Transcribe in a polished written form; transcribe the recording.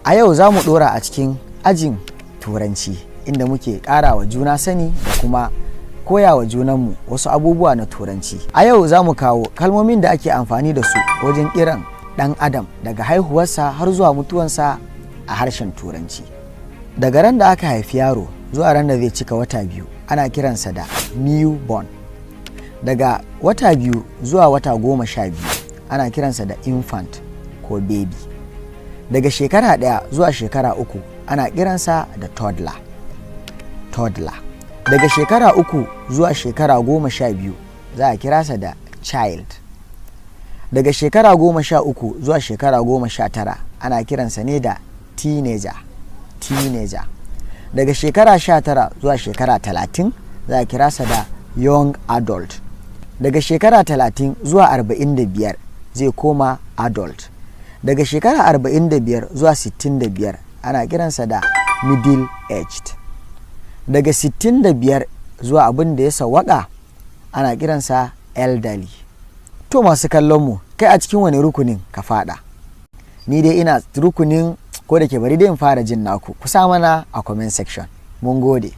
A yau za mu ɗora a cikin ajin Turanci, inda muke ƙara wa juna sani da kuma koya wa junanmu wasu abubuwa na Turanci. A yau za mu kawo kalmomin da ake amfani da su wajen kiran ɗan adam daga haihuwarsa har zuwa mutuwansa a harshen Turanci. Daga ran da aka haifi yaro zuwa ran da zai cika wata 2, ana kiransa da newborn. Daga wata 2 zuwa wata 12, ana kiransa da infant ko baby. Daga shekara 1 zuwa shekara 3, ana kiransa da toddler. Toddler. Daga shekara 3 zuwa shekara 12, za a kira sa da child. Daga shekara 13 zuwa shekara 19, ana kiransa ne da teenager. Teenager. Daga shekara 19 zuwa shekara 30, za a kira sa da young adult. Daga shekara 30 zuwa 45, zai koma adult. Daga shekara 45 zuwa 65, ana kiransa da middle aged. Daga 65 zuwa abin da ya sawwaka, ana kiransa elderly. To, masu kallon mu, kai a cikin wani rukunin ka fada? Ni dai ina rukunin, ko da ke bari dai in fara jin naku. Ku sa mana a comment section. Mun gode.